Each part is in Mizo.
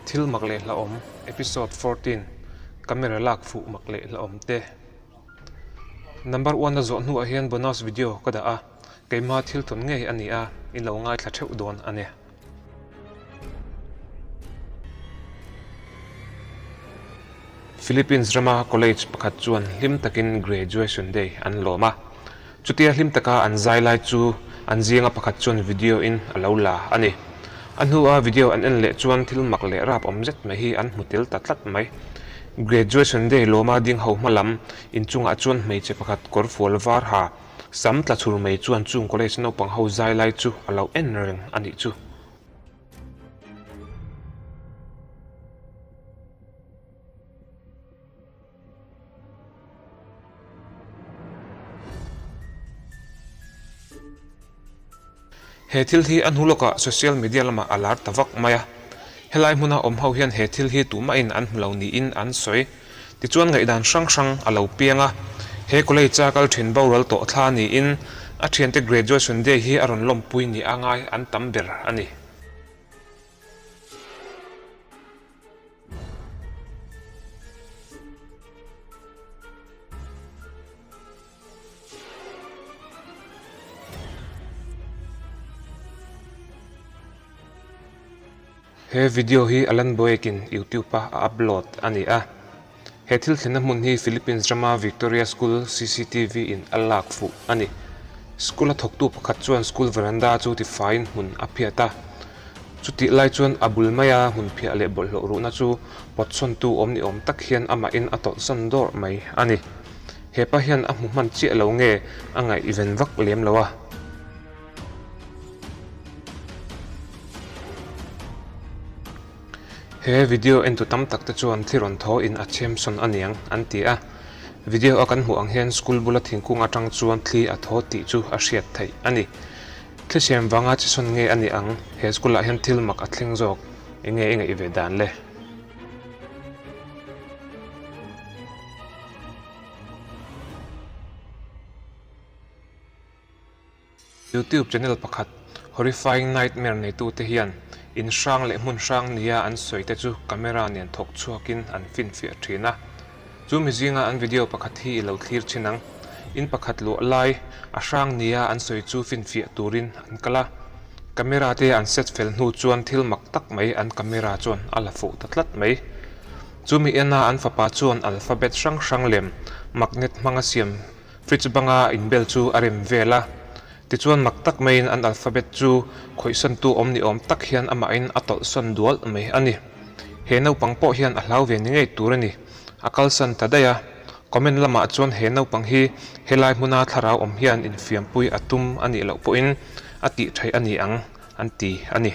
Thil mak leh hlauhawm Episode 14 Camera lak fuh mak leh hlauhawm te Number one a zawh hnuah hian bonus video ka dah a, keimah thil tawn ngei a ni a, in lo ngaithla theuh dawn a ni. Philippines rama college pakhat chuan hlim takin graduation day an lawm a, chutia hlim taka an zai lai chu an zinga pakhat chuan video in a lo la a ni. A hnua video an en leh chuan thil mak leh rap awm zet mai hi an hmu tel ta tlat mai. Graduation day lawma ding ho hma lam inchungah chuan hmeichhe pakhat kawr fual var ha sam tla chhur mai chuan chung college naupang ho zai lai chu a lo en reng a nih chu. He thil hi a hnu lawkah social media lamah a lar ta vak mai a. Helai hmuna awm ho hian he thil hi tumahin an hmu lo niin an sawi. Tichuan ngaihdan hrang hrang a lo piang a. He college a kal thin boral tawh thla niin a thiante graduation day hi a rawn lawmpui ni a ngai an tam ber a ni. He video hi Alan Boekin YouTube a a upload a ni a. He thil thlenna hmun hi Philippines rama Victoria School cctv in a lak fuh a ni. School a thawktu pakhat chuan school veranda chu tifaiin hmun a phiat a. Chutih lai chuan a bul maia hmun phiah leh bawlhhlawh ruhna chu pawtsawntu awm ni awm tak hian amahin a tawlhsawn dawrh mai a ni. Hepa hian a hmu hman chiah lo nge a ngaihven vak lem lo a. He video entu tam tak te chuan thli rawn thaw in a chhemsawn a niang an ti a. Video a kan hmuh ang hian school bula thingkung atang chuan thli a thaw tih chu a hriat theih a ni. Thli siam vanga chisawn nge a nih ang? He school ah hian thil mak a thleng zawk. Enge i ngaih ve dan le? YouTube channel pakhat Horrifying Nightmare neitute hian in hrang leh hmun hrang nia an sawi te chu camera nen thawk chhuakin an finfiah thin a. Chu mi zinga an video pakhat hi i lo thlir thin ang. In pakhat luah lai a hrang nia an sawi chu finfiah turin an kal a. Camera te an set fel hnu chuan thil mak tak mai an camera chuan a la fuh ta tlat mai. Chu mi ena an fapa chuan alphabet hrang hrang lem magnet hmanga siam fridge banga inbel chu a rem vel a. Tichuan mak tak maiin an alphabet chu khawihsantu awm ni awm tak hian amahin a tawlhsawn dual mai a ni. He naupang pawh hian a hlau ve ni ngei tur a ni. A kalsan ta daih a. Comment lamah chuan he naupang hi helai hmuna thlarau awm hian infiampui a tum a nih loh pawhin a tih theih a ni ang an ti a ni.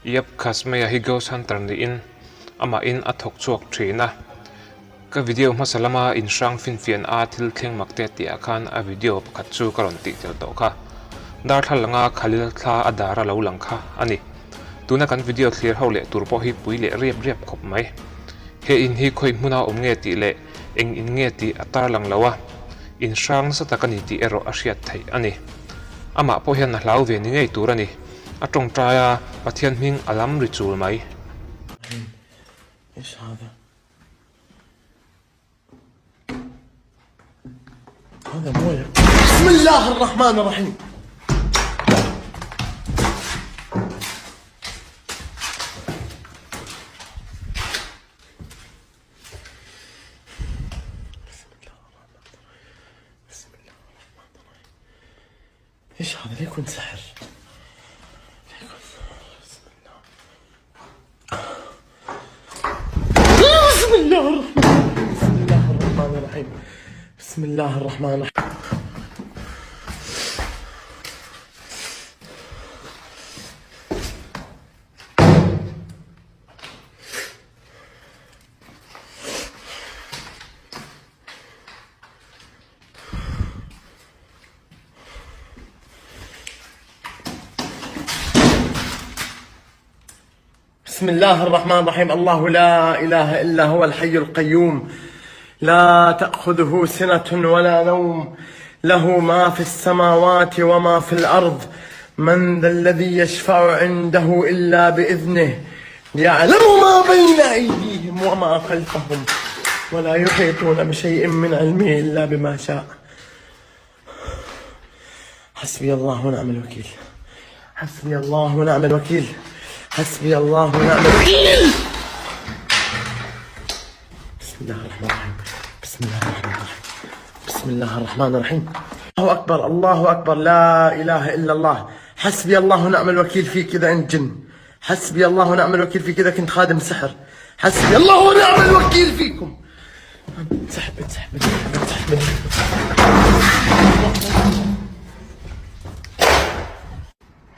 Yep, Khasmaya hi Ghost Hunter niin amahin a thawk chhuak thin a. Ka video hmasa lama inhrang finfian a thil thleng mak te tihah khan a video pakhat chu ka rawn tih tel tawh kha. Darthlalanga Khalil thla a dar a lo lang kha a ni. Tuna kan video thlir ho leh tur pawh hi pui leh riap riap khawp mai. He in hi khawi hmuna awm nge tih leh eng in nge tih a tarlang lo a, in hrang nasa tak a ni tih erawh a hriat theih a ni. Amah pawh hian a hlau ve ni ngei tur a ni. A tawngtai a, Pathian hming a lam ri chul mai. ايش هذا ليكون سحر ليكون بسم الله بسم الله الرحمن بسم الله الرحمن الرحيم بسم الله الرحمن الرحيم بسم الله الرحمن الرحيم الله لا إله إلا هو الحي القيوم لا تأخذه سنة ولا نوم له ما في السماوات وما في الأرض من ذا الذي يشفع عنده إلا بإذنه يعلم ما بين أيديهم وما خلفهم ولا يحيطون بشيء من علمه إلا بما شاء حسبي الله ونعم الوكيل حسبي الله ونعم الوكيل حسبي الله ونعم الوكيل بسم الله الرحمن الرحيم بسم الله الرحمن الرحيم بسم الله الرحمن الرحيم الله أكبر الله أكبر لا إله إلا الله حسبي الله ونعم الوكيل فيك إذا أنت جن حسبي الله ونعم الوكيل فيك إذا كنت خادم سحر حسبي الله ونعم الوكيل فيكم انسحب انسحب انسحب انسحب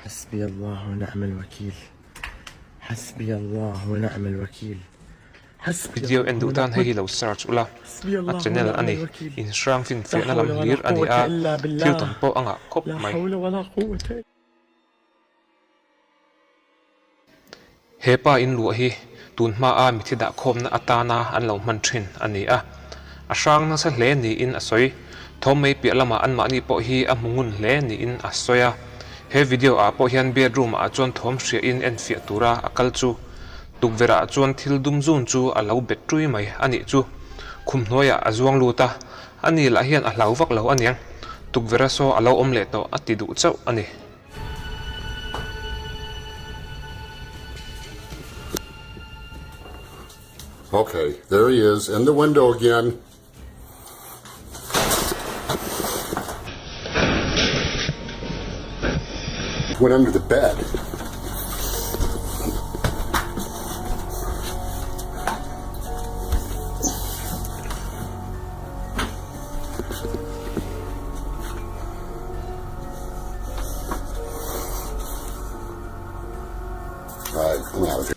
حسبي الله ونعم الوكيل حسبي الله ونعم الوكيل حسبي Video en duh tan hei hi lo search ula, a channel a ni. Inhrang finfiahna lam hlir a ni a, thil tawn pawh a ngah khawp mai. He pa in luah hi tun hmaa mithi dahkhawmna atana an lo hman thin a ni a, a hrang nasa hle niin a sawi. Thawm mai piah lamah anmahni pawh hi a hmu ngun hle niin a sawi a. He video ah pawh hian bedroom ah chuan thawm hriahin enfiah tura a kal chu tukverh ah chuan thil dum zun chu a lo bet ṭui mai a nih chu. Khum hnuaiah a zuang lut a, ani lah hian a hlau vak lo aniang. Tukverh a saw a lo awm leh tawh a ti duh chauh a ni. Okay, there he is in the window again. Went under the bed. Alright, I'm out of here.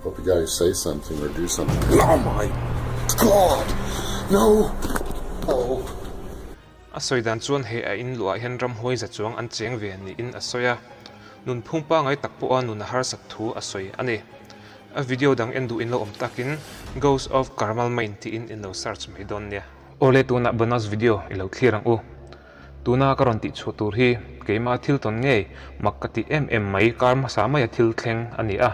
Hope you guys say something or do something. Oh my God! No! Oh. A sawi dan chuan he a in luah hian ramhuai za chuang an cheng ve niin a sawi a, nunphung pangai tak pawha nun a harsat thu a sawi a ni. A video dang en duh in lo awm takin Ghost of Carmel Main tiin in lo search mai dawn nia. Awle tunah bonus video i lo thlir ang u. Tuna ka rawn tih chhuah tur hi keimah thil tawn ngei mak ka tih em em mai kar hmasa maia thil thleng a ni a.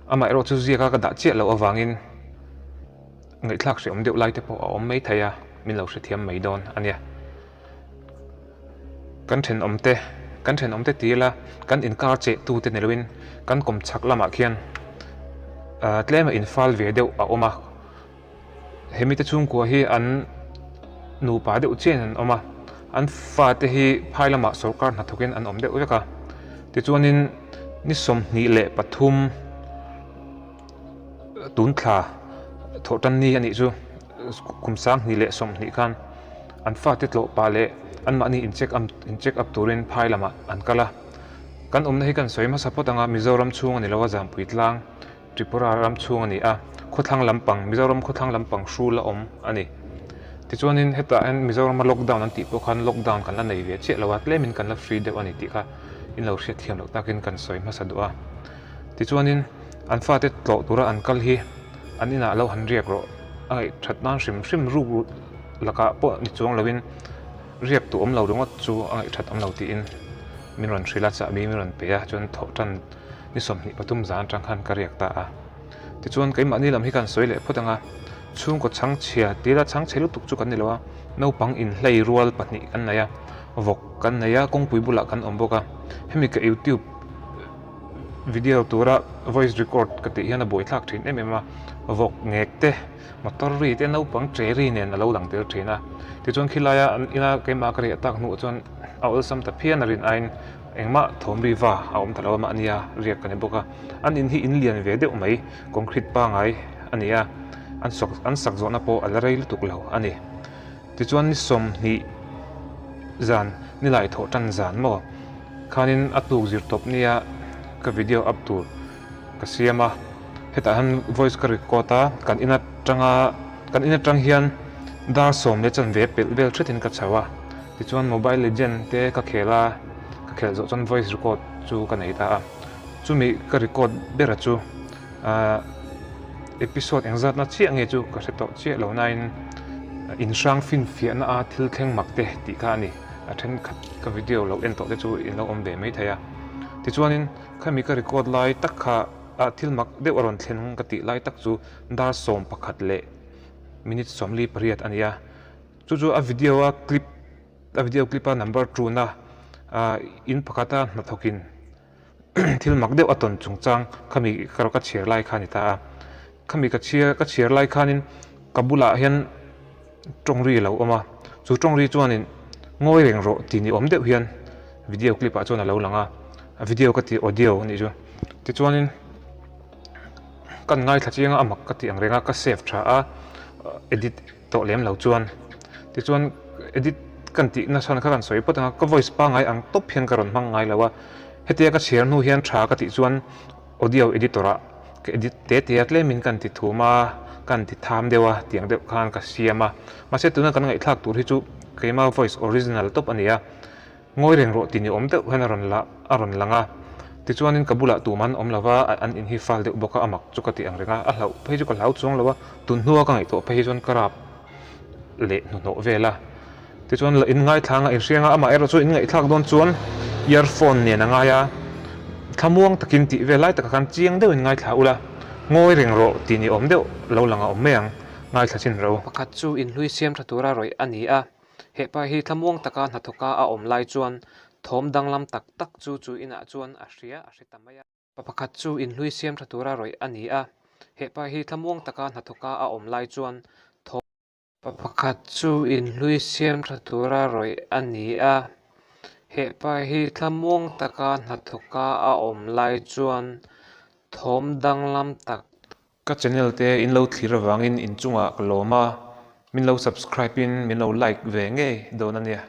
Amaherawh chu ziaka ka dah chiah loh avangin ngaihthlak hreawm deuh lai te pawh a awm mai thei a, min lo hrethiam mai dawn a nia. Kan thenawm te, kan thenawm te ti ila kan inkar cheh tu te ni loin kan kawm chhak lamah khian tlema infal ve deuh a awm a. Hemi te chhungkua hi an nupa deuh chian an awm a, an fate hi phai lamah sawrkar hnathawkin an awm deuh vek a. Tichuanin ni 23 tun thla thawh tan ni a nih chu kum 2020 khan an fate tlawh pah leh anmahni in check up in check up turin phai lamah an kal a. Kan awmna hi kan sawi hmasa phawt ang a, Mizoram chhung a ni lo a, Zampui tlang Tripura ram chhung a ni a, khawthlang lampang Mizoram khawthlang lampang hrul a awm a ni. Tichuanin hetah hian Mizorama lockdown an tih pawh khan lockdown kan la nei ve chiah lo a, tlemin kan la free deuh a ni tih kha in lo hriatthiam loh takin kan sawi hmasa duh a. Tichuanin an fate tlawh tura an kal hi an inah lo han riak rawh a ngaih that nan hrim hrim ruk lakah pawh ni chuang loin riak duh awm lo ringawt chu a ngaih that awm lo tiin min rawn hrilh a, chahbi min rawn pe a, chuan thawh tan ni 23 zan atang khan ka riak ta a. Tichuan keimahni lam hi kan sawi leh phawt ang a, chhungkaw chhangchhia tila chhangchhe lutuk chu kan ni lo a, naupang inhlei rual pahnih kan nei a, vawk kan nei a, kawngpui bulah kan awm bawk a, hemi ka youtube Video tura voice record ka tih hian a buaithlak thin em em a, vawk ngek te, motor ri te, naupang che ri nen a lo lang tel thin a. Tichuan khilaia an ina keimah ka riah tak hnuah chuan a awlsam ta phian a rin aiin engmah thawm ri va a awm ta lo a, mahnia riak ka ni bawk a. An in hi in lian ve deuh mai, concrete pangai a ni a, an sak an sak zawhna pawh a la rei lutuk lo a ni. Tichuan ni 20 zan nilai thawh tan zan maw? Khanin a tuk zir tawp nia ka video up tur ka siam a. Hetah hian voice ka record a, kan in atanga kan in atang hian dar sawm leh chanve pelh vel hretin ka chho a, tichuan mobile legend te ka khel a, ka khelh zawh chuan voice record chu ka nei ta a, chumi ka record bera chu ahh episode engzatna chiah nge chu ka hre tawh chiah lo nain inhrang finfiahna a thil thleng mak te tih kha a ni, a thenkhat ka video lo en tawh te chu in lo awm ve maithei a, tichuanin khami ka record lai tak kha. Ah thil mak deuh a rawn thlen ka tih lai tak chu dar 11 leh minute 48 a ni a, chu chu a video a clip a video clip a number tuna ah in pakhata hnathawkin thil mak deuh a tawn chungchang khami ka ka chhiar lai kha a ni ta a, khami ka chhiar ka chhiar lai khanin ka bulah hian tawng ri a lo awm a, chu tawng ri chuanin ngawi reng rawh tih ni awm deuh hian video clip ah chuan a lo lang a, a video ka tih audio a nih chu tichuanin kan ngaithla chiang a a mak ka tih ang reng a ka save tha a edit tawh lem lo chuan tichuan edit kan tih nasa kha kan sawi phawt ang a ka voice pangngai ang tawp hian ka rawn hmang ngai lo a hetia ka chhiar hnu hian tha ka tih chuan. Audio editor ah ka edit te te a tlemin ka inti thum a, ka inti tham deuh a tiang deuh khan ka siam a. Mahse tuna kan ngaihthlak tur hi chu keima voice original tawp a ni a, ngawi reng rawh tih ni awm deuh hian a rawn la a rawn lang a. Tichuanin ka bulah tum an awm lo va, an in hi fal deuh bawk a, a mak chu ka ti ang reng a, a hlauh phei chu ka hlau chuang lo a, tun hnua ka ngaihtuah phei hi chuan ka rap leh hnuhnawh vel a. Tichuan la inngaithla anga inhriang a, amah erawh chu inngaihthlak dawn chuan earphone nen a ngai a, thlamuang takin tih vel lai takah khan chiang deuhin ngaithla ula, ngawi reng rawh tih ni awm deuh lo lang a awm mai ang, ngaithla chin ro. Pakhat chu inhlui siam tha tura rawih a ni a, hepa hi thlamuang taka hnathawka a awm lai chuan thawm danglam tak tak chu chu inah chuan a hria a hre ta mai a. Pa pakhat chu inhlui siam tha tura rawih a ni a, hepa hi thlamuang taka hnathawka a awm lai chuan thawm. Pa pakhat chu inhlui siam tha tura rawih a ni a, hepa hi thlamuang taka hnathawka a awm lai chuan thawm danglam tak. Ka channel te in lo thlir avangin inchungah ka lawm a, min lo subscribe in min lo like ve ngei dawn a nia.